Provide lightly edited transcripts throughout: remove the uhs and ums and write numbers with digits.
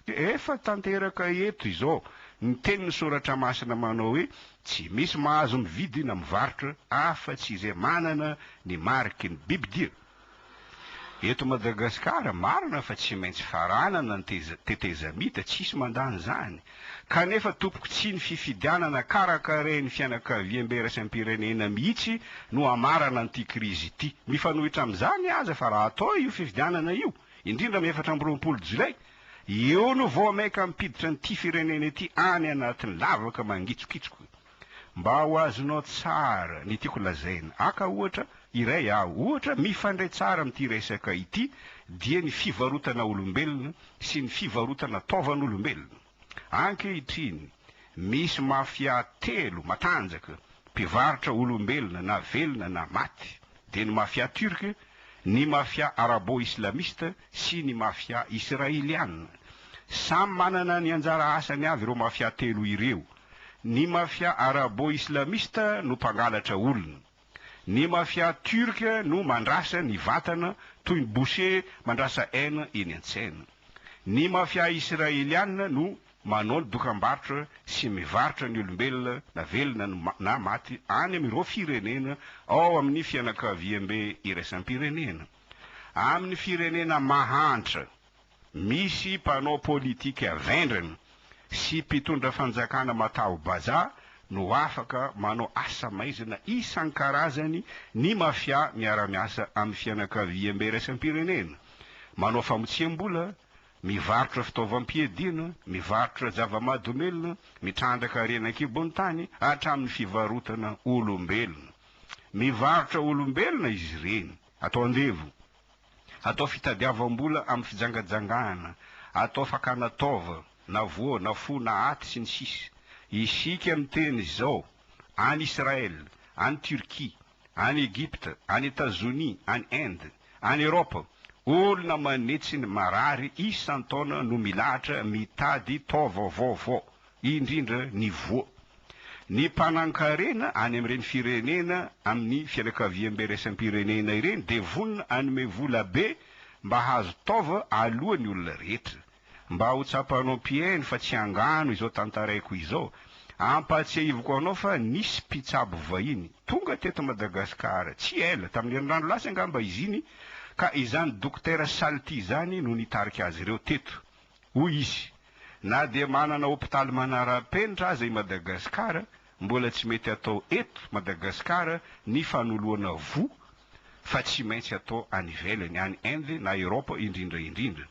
Efa tanteraka eto izao ny tenin'ny Soratra Masina manao hoe, Tsy misy mahazo mividy na mivarotra afa-tsy izay manana ny mariky ny bibidia. Eto Madagasikara, marina fa tsy maintsy faranana ny tetezamita, tsisy mandà an'izany. Kanefa tompoko tsy ny fifidianana karakarain'ny fianakaviambe iraisam-pirenena mihitsy no hamarana an'ity krizy ity. Mifanohitra amin'izany aza fa raha atao io fifidianana io, indrindra amin'ny 24 jolay, eo no vao maika hampiditra an'ity firenena ity any anatin'ny lavaka mangitsokitsoka. Mba ho azonao tsara ny tiako lazaina, haka ohatra iray aho, ohatra mifandray tsara amin'ity resaka ity dia ny fivarotana olombelona sy ny fivarotana taovan'olombelona. Ankehitriny, misy mafia telo matanjaka mpivarotra olombelona na velona na maty, dia ny mafia turque, ny mafia arabo-islamiste sy ny mafia israeliana. Samy manana ny anjara asany avy ireo mafia telo ireo. Ny mafia arabo-islamiste no mpangalatra olona. Ny mafia turque no mandrasa ny vatana toy ny boucher mandrasa hena eny an-tsena. Ny mafia israeliana no manao ny dokambarotra sy mivarotra ny olombelona na velona na maty any amin'ireo firenena ao amin'ny fianakaviambe iraisam-pirenena. Amin'ny firenena mahantra, misy mpanao politika vendrana sy mpitondra fanjakana mataho-bazaha no afaka manao asa maizina isan-karazany ny mafia miara-miasa amin'ny fianakaviambe iraisam-pirenena, manao famotsiam-bola, mivarotra fitaovam-piadiana, mivarotra zava-mahadomelina, mitrandraka harena an-kibon'ny tany, hatramin'ny fivarotana olombelona. Mivarotra olombelona izy ireny, atao andevo, atao fitadiavam-bola amin'ny fijangajangana, atao fakana taova, na voa, na fo, na aty, sy ny sisa Isika miteny izao, any Israel, any Turquie, any Egypte, any Etazonia, any Inde, any Europe, olona manetsy ny marary isan-taona no milahatra mitady taova vaovao, indrindra ny voa. Ny mpanan-karena any amin'ireny firenena amin'ny fianakaviambe iraisam-pirenena ireny dia vonona hanome vola be mba hahazo taova alohan'ny olona rehetra. Mba ho tsapanao mpihaino fa tsy angano izao tantaraiko izao, ampahatsiahiviko anao fa nisy mpitsabo vahiny tonga teto Madagasikara tsy ela, tamin'ny herinandro lasa angamba izy iny, ka izany Dokotera Salty izany no nitarika azy ireo teto. Hoy izy, Na dia manana hopitaly manara-penitra aza i Madagasikara, mbola tsy mety atao eto Madagasikara ny fanoloana voa fa tsy maintsy atao any ivelany, any Inde na Europe indrindra indrindra.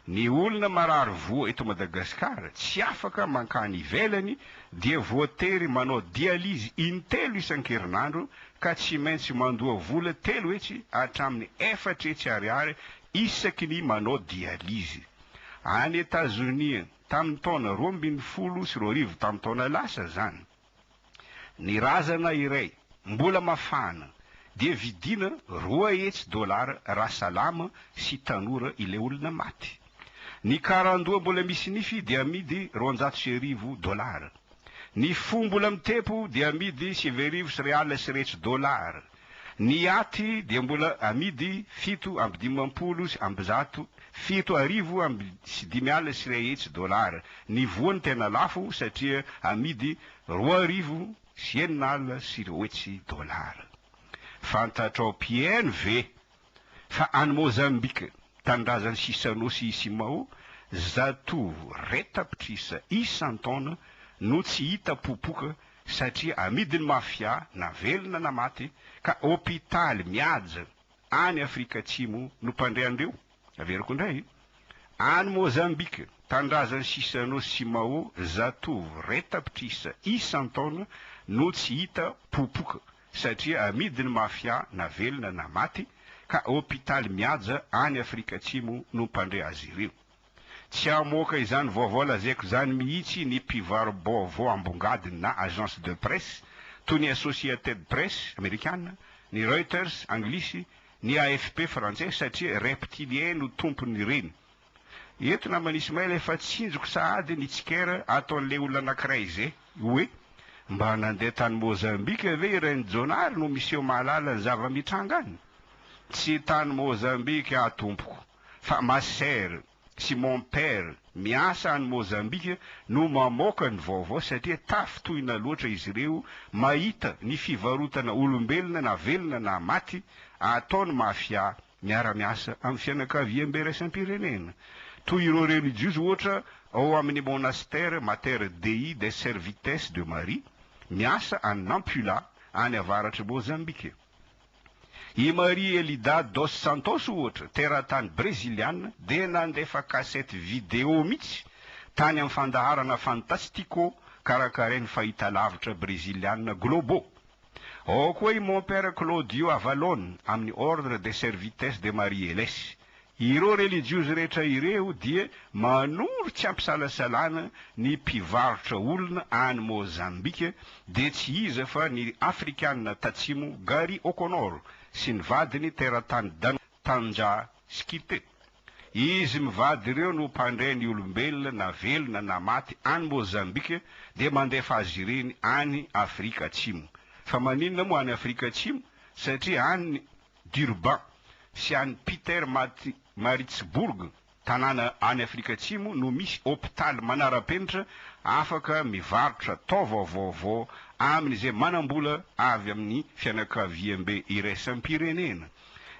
Ny olona marary voa eto Madagasikara tsy afaka mankany ivelany dia voatery manao dialyse intelo isan-kerinandro ka tsy maintsy mandoa vola 300 hatramin'ny 400 ariary isaky ny manao dialyse. Any Etazonia, tamin'ny taona 2012, tamin'ny taona lasa izany, ny razana iray mbola mafana dia vidiana 200 dolara raha salama sy tanora ilay olona maty. Ny karandoha mbola misy nify dia amidy 1200 dolara. Ny fo mbola mitepo dia amidy 2100 dolara. Ny aty dia mbola amidy 157, 107 amby dolara. Ny voa no tena lafo satria amidy 2600 dolara. Fantatrao mpihaino ve fa any Mozambique, tanindrazan'i Chissano sy i Simao, zatovo iray tapitrisa isan-taona no tsy hita popoka satria amidin'ny mafia na velona na maty ka hopitaly mihaja any Afrika Atsimo no mpandre an'ireo? Averiko indray, any Mozambique, tanindrazan'i Chissano sy Mao, zatovo iray tapitrisa isan-taona no tsy hita popoka satria amidin'ny mafia na velona na maty ka hopitaly mihaja any Afrika Atsimo no mpandre azy ireo. Tsy hamoaka izany vaovao lazaiko izany mihitsy ny mpivaro-baovao ambongadiny na agence de presse toy ny Associated Press, amerikana, ny Reuters, anglisy, ny AFP, frantsay, satria reptilien no tompon'ireny. Eto naman'i Ismaël efa tsinjoko sahady ny tsikera ataon'ilay olona anankiray izay hoe mba nandeha tany Mozambique ve i Rainijaonary no miseho mahalala ny zava-mitranga any? Tsy tany Mozambique aho tompoko fa ma sœur. sy Mompera miasa any Mozambika no mamoaka ny vaovao satria tafintohina loatra izy ireo mahita ny fivarotana olombelona na velona na maty ataon'ny mafia miara-miasa amin'ny fianakaviambe iraisam-pirenena toy ireo relijiozy ohatra ao amin'ny monastère Mater Dei des Servites de Marie miasa any Nampula any avaratr'i Mozambika. I Maria Elida dos Santos, ohatra, teratany breziliana, dia nandefa kasety video mihitsy tany amin'ny fandaharana Fantástico karakarain'ny fahitalavitra breziliana Globo. Ao koa i Mompera Claudio Avalon amin'ny Ordre des Servites de Marieles. Ireo relijiozy rehetra ireo dia manoro tsy ampisalasalana ny mpivarotra olona any Mozambika dia tsy iza fa ny Afrikana Tatsimo Gary O'Connor sy ny vadiny teratany Danoa Tanja Skytte. Izy mivady ireo no mpandray ny olombelona na velona na maty any Mozambika dia mandefa azy ireny any Afrika Atsimo. Fa maninona moa any Afrika Atsimo? Satria any Durban sy any Pietermaritzburg, tanàna any Afrika Atsimo, no misy hopitaly manara-penitra afaka mivarotra taova vaovao amin'izay manam-bola avy amin'ny fianakaviambe iraisam-pirenena.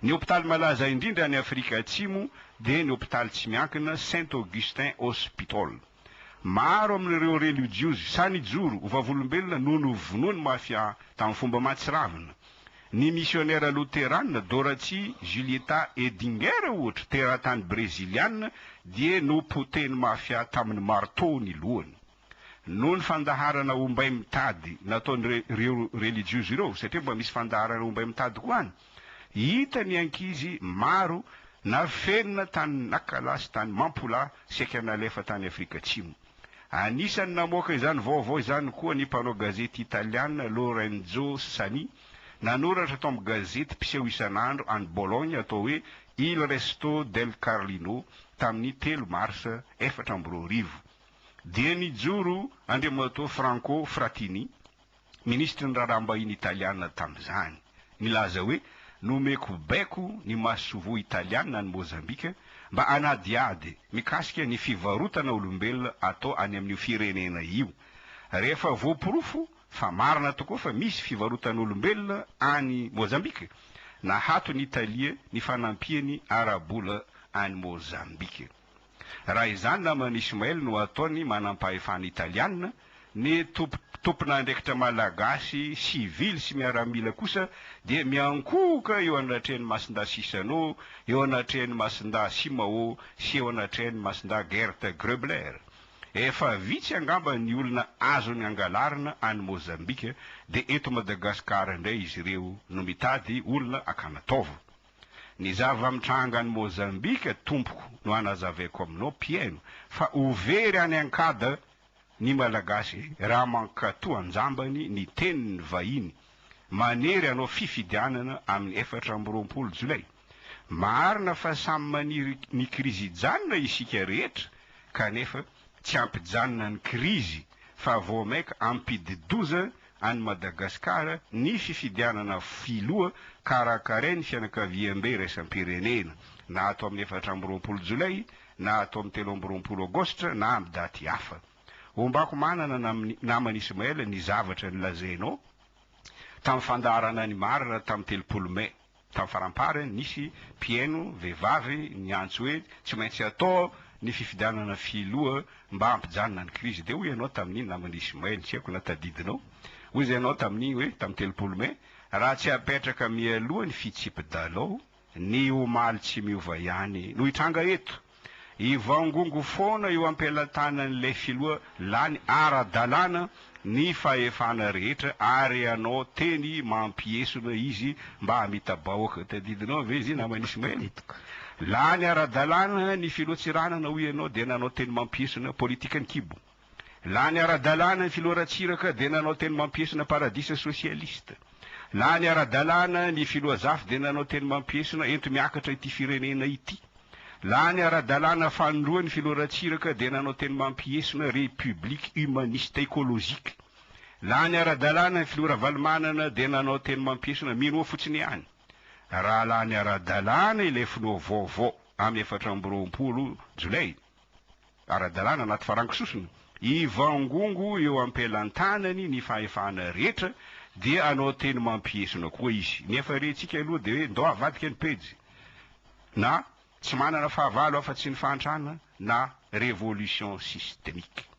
Ny hopitaly malaza indrindra any Afrika Atsimo dia ny hopitaly tsy miankina Saint Augustin Hospital. Maro amin'ireo relijiozy sahy nijoro ho vavolombelona no novonoin'ny mafia tamin'ny fomba mahatsiravina. Ny misionera loterana Dorathy Julieta Edinger, ohatra, teratany breziliana, dia nopotehin'ny mafia tamin'ny marteau ny lohany. Noho ny fandaharana ombay mitady nataon'ireo relijiozy ireo, satria mba misy fandaharana ombay mitady koa any, hita ny ankizy maro nafenina tany Nakala sy tany Mampula saika nalefa tany Afrika Atsimo. Anisan'ny namoaka izany vaovao izany koa ny mpanao gazety italiana Lorenzo Sani, nanoratra tao amin'ny gazety mpiseho isan'andro any Bologne atao hoe Il Resto del Carlino tamin'ny telo marsa 2004. Dia nijoro Andriamatoa Franco Frattini, minisitry ny raharaham-bahiny italiana tamin'izany, nilaza hoe, Nomeko baiko ny masoivoho italiana any Mozambika mba hanadihady mikasika ny fivarotana olombelona atao any amin'io firenena io. Rehefa voaporofo fa marina tokoa fa misy fivarotan'olombelona any Mozambika, nahaton'i Italia ny fanampiany ara-bola any Mozambika. Raha izany naman'i Ismael no ataony manampahefana italiana, ny tompon'andraikitra malagasy sivily sy miaramila kosa dia miankohoka eo anatrehan'i Masindahy Chissano, eo anatrehan'i Masindahy Simao sy eo anatrehan'i Masindahy Gert Gröbler. Efa vitsy angamba ny olona azony angalarina any Mozambika dia eto Madagasikara indray izy ireo no mitady olona hakana taova. Ny zava-mitranga any Mozambika tompoko no hanazavaiko aminao mpihaino fa ho very any an-kada ny Malagasy raha mankatoa an-jambany ny tenin'ny vahiny manery hanao fifidianana amin'ny 24 jolay. Marina fa samy maniry ny krizy hijanona isika rehetra kanefa tsy hampijanona ny krizy fa vao maika hampidi-doza an'i Madagasikara ny fifidianana filoha karakarain'ny fianakaviambe iraisam-pirenena, na atao amin'ny 24 jolay, na atao amin'ny 23 aogositra, na amin'ny daty hafa. Ombako manana namana Ismaël ny zavatra nolazainao tamin'ny fandaharana ny marina tamin'ny 30 mai. Tamin'ny faramparany, nisy mpihaino vehivavy niantso hoe tsy maintsy atao ny fifidianana filoha mba hampijanona ny krizy. Dia hoy ianao tamin'iny naman'i Ismaël, tsy haiko na tadidinao, hoy izy ianao tamin'iny hoe, tamin'ny 30 mai, raha tsy apetraka mialoha ny fitsipi-dalao, ny omaly tsy miova ihany no hitranga eto. Hivangongo foana eo am-pelatanan'ilay filoha lany ara-dalàna ny fahefana rehetra ary hanao teny mampiesona izy mba hamita-bahoaka. Tadidinao ve izy naman'i Ismaël? Lany ara-dalàna ny filoha Tsiranana hoy ianao dia nanao teny mampiesona politikan'ny kibo. Lany ara-dalàna ny filoha Ratsiraka dia nanao teny mampiesona paradisa sosialista. Lany ara-dalàna ny filoha Zafy dia nanao teny mampiesona ento miakatra ity firenena ity. Lany ara-dalàna fanindroa ny filoha Ratsiraka dia nanao teny mampiesona république humaniste écologique. Lany ara-dalàna ny filoha Ravalomanana dia nanao teny mampiesona minoa fotsiny ihany. Raha lany ara-dalàna ilay filoha vaovao. amin'ny 24 jolay, ara-dalàna anaty farango sosona, hivangongo eo am-pelantanany ny fahefana rehetra dia hanao teny mampiesona koa izy. Ny efa rentsika aloha dia hoe ndao avadika ny pejy na tsy manana fahavalo afa-tsy ny fahantrana na révolution systémique.